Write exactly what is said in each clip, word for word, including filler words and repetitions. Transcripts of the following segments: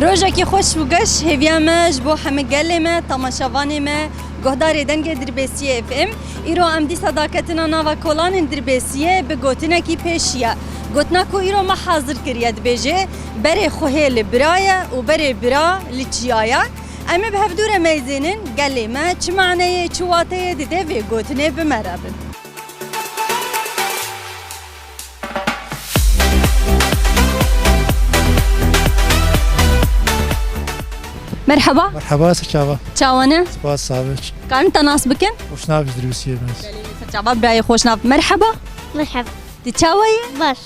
Rojekî xweş û geş hêviya me ji bo hemî gelê me, temaşevanê me, guhdarê Dengê Dirbêsiyê F M. Îro em dîsa daketina nava kolanên Dirbêsiyê bi gotinekî pêşiye. Gotina ku îro me hazir kiriye dibêje, berê xwehê li bira ye û berê bira li çiya ye. Em ê bi hevdû re meyzênin, gelê me çi maneyê, çi wateyê dide vê gotinê bi me re bin. Merheba. Merheba, ser çava. Çawa ne? Spas, sabiç. Karin te nas bikin? Xweşnav ji Dirbêsiyê me. Gelê me ser çava, birayê xweşnav. Merheba. Merheba. Tu çawa yî? Baş.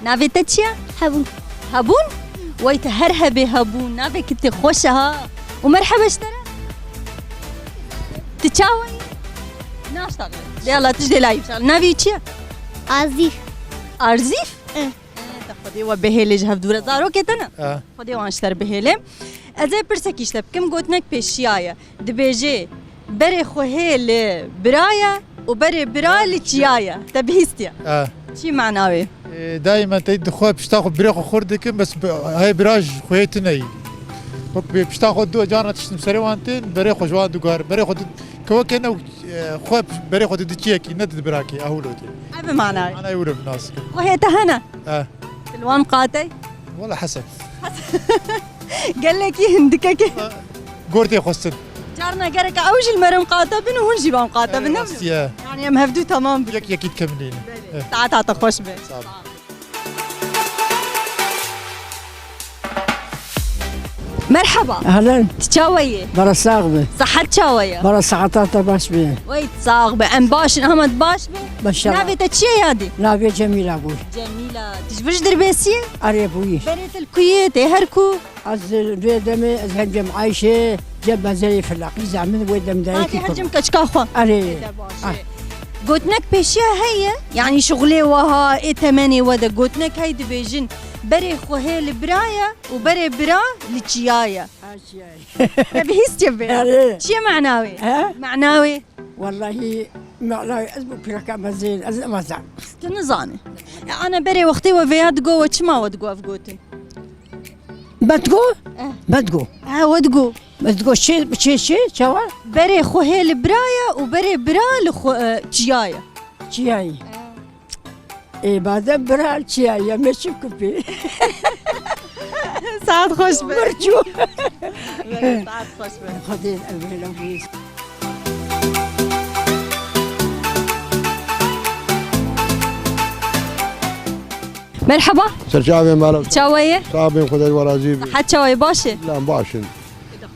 Navê te çi ye? Hebûn. Hebûn? Wey, tu her hebê hebûn. Navê ki te xweş e ha. Û merheba ji te re. Tu çawa yî? Naşta. Yala, tu ji dê layî bişal. Navê çi ye? Azîf. Arzîf? E. E, te Xwedê we bihêlê ji hevdû re. Zarokê te ne? E. Xwedê wan ji te re bihêlê. Ez ê pirsekî ji te bikim, gotinek pêşiya ye. Dibêje, berê xwehê li bira ye û berê bira li çiya ye. Te bihîstiye? E. Çi mana wê? E, daîmen tey dixwe pişta xwe birê xwe xurt dikin, bes bi-, hey bira ji xwehê tune yî. Wek bi pişta xwe du carna tiştin serê wan tên, berê xwe ji wan diguher. Berê xwe di-, kewekê ne, e, xwe berê xwe didi çiyekî, ne didi birakî, ew lo tê. Ev mana wê. Mana wê nas dikin. Xwehê te hene? E. Li wan qatey? Wala heseb. Gelekî hindikekê. Gortê xwestin. Carna gereke ew jî li me re miqate bin û hûn jî ba miqate bin, ne? Rastî ye. Yani em hevdû temam bin. Yek yekî dikemilînin. Belê. Eh. Saeta te xweş be. Sağ ol. Merhaba. Ehlen. Tu çawa yî? Bara sax be. Sihet çawa ye? Bara siheta te baş be. Wey sax be. Em baş in, hema tu baş be. Maşallah. Navê te çi ye yadî? Navê Cemîla bû. Cemîla. Tu ji vir ji Dirbêsiyê? Erê bûyî. Berê te li ku yî? Tê her ku? Ez li vê demê ez hem cem Ayşe, cem Bezeyê Filaqî, zamin wê dem de. Ha, tê her cem keçika xwe. Erê. Tê de baş e. Ah. Gotinek pêşiya heye, yani şixulê weha ê temenê we de gotinek hey dibêjin, berê xwehê li bira ye û berê bira li çiya ye. Ha, çiya ye. Te bihîstiye vê? Erê. Çi ye mana wê? He? Mana wê? Wallahî, mana wê ez bû pireka mezin, ez nivazam. Tu nizanî. E, ana berê wextê we vêya digo we çima we digo ev gotin? Me digo? Eh. Me digo. Ha, we digo. Me digo çi, çi, çi, çawa? Berê xwehê li bira ye û berê bira li xwe, e, çiya ye. Çiya ye. Eh. Ê, badem bira çiya ye, me çi kupî? Saet xweş be. Birçû. Saet xweş be. Xwedê ev bî. Merhaba. Serçavê mala. Çawa ye? Sax bin, Xwedê we razî bi. Sihet çawa ye, baş e? Lan baş in.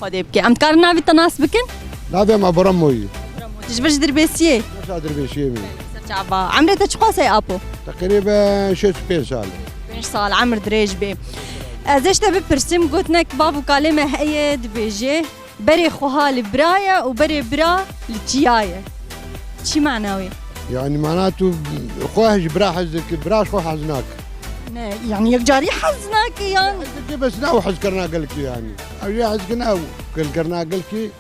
Xwedê bike. Em dikarin navê te nas bikin? Navê me Bremo ye. Bremo. Tu ji vir ji Dirbêsiyê? Naşa Dirbêsiyê me. Serçava. Emrê te çiqas e apo? Teqrîben şêst û pênc sal e. Pênc sal, emir dirêj bê. Ez ê ji te bipirsim, gotinek bav û kalê me heye, dibêje, berê xweha li bira ye û berê bira li çiya ye. Çi mana wê? Yani mana tu xwe ji bira hez dikî, bira ji xwe hez nake. Ne, yani yekcarî hez nake yan? Hez dikî bes ne ew hezkirina gelkî yani. Ew jê hezkirina ew gelkirina gelkî.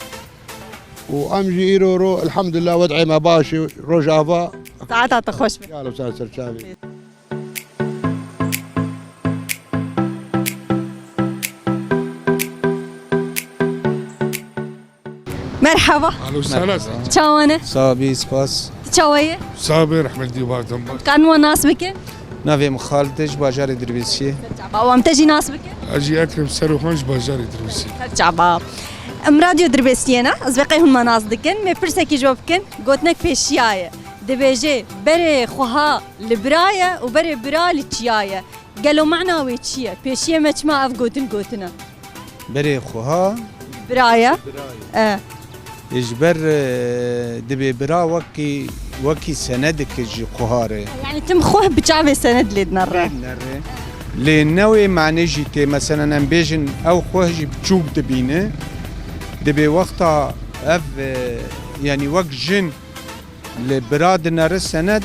Û em jî îro ro, elhamdulillah, wed'ê me baş e, rojava. Saeta te xweş be. Ya lo ser ser çavê. Merhaba. Alo, selam. Çawa ne? Sax bî, spas. Tu çawa yî? Sax bî, rehmetî bardan baş. Kan wan nas bikin? Navê min Xalid e, ji bajarê Dirbêsiyê. Çawa, wan te jî nas bikin? Ez jî Ekrem Seroxan ji bajarê Dirbêsiyê. Çawa. Em radyo Dirbêsiyê ne? Ez vê qey hûn me nas dikin. Mê pirsekî ji we bikin. Gotinek pêşiya ye. Dibêje, berê xweha li bira ye û berê bira li çiya ye. Gelo mana wê çi ye? Pêşiyê me çima ev gotin gotine? Berê xweha. Bira ye. Bira ye. E. Ê, ji ber, e, dibê bira wekî, wekî senedike ji xweha re. Yani tim xweh bi çavê sened lê dinere. Lê dinere. Lê ne wê mane jî tê, meselen em bêjin ew xweh jî biçûk dibîne. Dibê wexta ev, e, yani wek jin li bira dinere sened,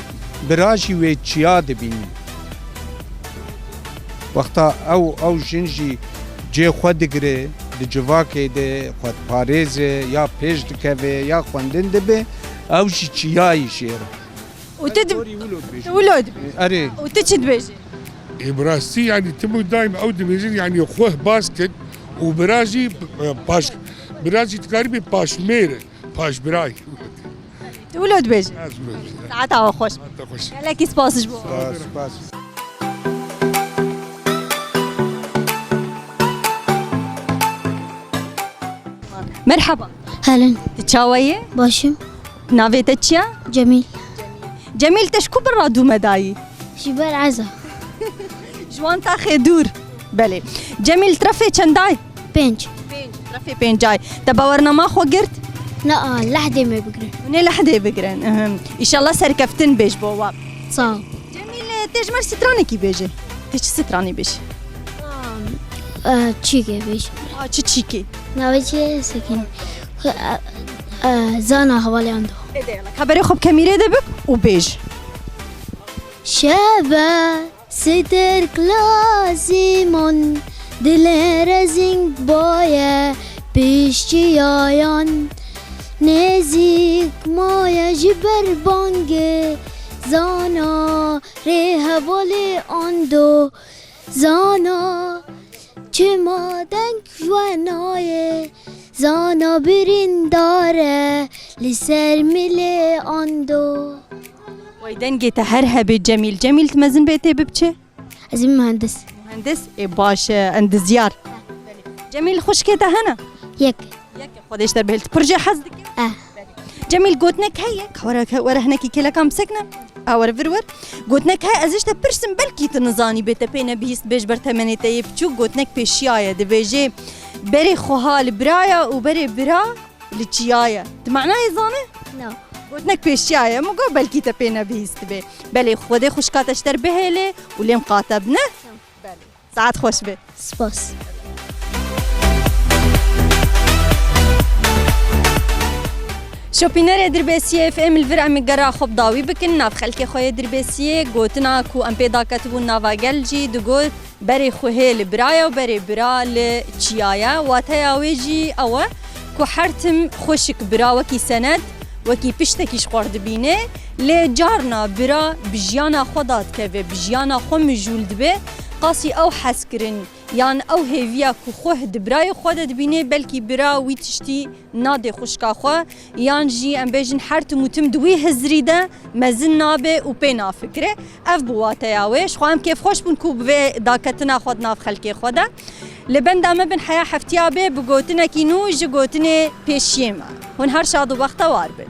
bira jî wê çiya dibîne. Wexta ew, ew jin jî cê xwe digire, di civakê de xwe diparêze, ya pêş dikeve, ya xwendin dibe, ew jî çiyayî jê re. Û tu dib-, Gorî wilo dibêje. Tu wilo dibêje. Erê. Û tu çi dibêjî? Ê, bi rastî, yanî, tim û daîm ew dibêjin, yanî, xweh bas kin, û bira jî, e, paş, bira jî dikarî bê paşmêr, paşbirayî. Tu wilo dibêjî. Ez wilo dibêjim. Saeta we xweş. Saeta xweş. Gelekî spas ji bo. Spas, spas. Merhaba. Helin. Tu çawa yî? Başim. Navê te çi ye? Cemîl. Cemîl, te ji ku birra dû me dayî? Ji ber eza. Ji wan taxê dûr. Belê. Cemîl, trefê çendayî? Pênc. Pênc. Trefê pêncayî. Te bawernama xwe girt? Na, lehdê me bigirin. Hûn ê lehdê bigirin. Ihim. Îşallah serkeftin bê ji bo we. Sağ ol. Cemîl, tê ji me stranekî bêje. Tê çi stranî bêje? Aa, e, çîkê bêje. A, çi çîkê? Navê çi ye? Sekin. E, e, Zana hevalê ando. Êdî yala, ka berê xwe bi kemîrê de bik û bêj. Şeve sidirk lazimon, dilê rezîng baye pişçiyayan. Nêzîk maye ji ber bangê Zana. Rê hevalê ando, Zana, çima deng we nayê? Zana birîndar e, li ser milê ando. Wey dengê te her hebe Cemîl. Cemîl, tu mezin bê tê bib çi? Ez im mühendis. Mühendis? Ê baş e, endizyar. Cemîl, xwişkê te hene? Yek. Yek. Xwedê ji te bihêl, tu pir jê hez dikî? Eh. Cemîl, gotinek heye, ka were, were hinekî kêlekan bisekine. A, were vir wir. Gotinek heye, ez ji te pirsim, belkî tu nizanî bê te pê nebihîst bê ji ber temenê te yê biçûk. Gotinek pêşiya ye, dibêjê, berê xweha li biraya û berê bira li çiya ye. Tu manayê zanî? No. Gotinek pêşiya ye, min got belkî te pê nebihîst bê. Belê, Xwedê xwişka te ji te bihêle û lê miqate bine. Belê. Saet xweş be. Spas. Şopînerê Dirbêsiyê F M li vir em ê gera xwe bi dawî bikin. Nav xelkê xwe yê Dirbêsiyê gotina ku em pê daketibûn nava gel jî digot, berê xwehê li biraya û berê bira li çiya ye. Wateya wê jî ew e ku her tim xwişik bira wekî senet, wekî piştekî ji xwe re dibîne. Lê carna bira bi jiyana xwe dadikeve, bi jiyana xwe mijûl dibe, qasî ew hezkirin yan ew hêviya ku xwe di birayê xwe de dibîne, belkî bira wî tiştî nadê xwişka xwe, yan jî em bêjin her tim û tim di wî hizirî de mezin nabe û pê nafikire. Ev bû wateya wê. Ji xwe em kêfxweş bûn ku bi vê daketina xwe di nav xelkê xwe de. Li benda me bin heya heftiya bê bi gotinekî nû ji gotinê pêşiyê me. Hûn her şad û bextewar bin.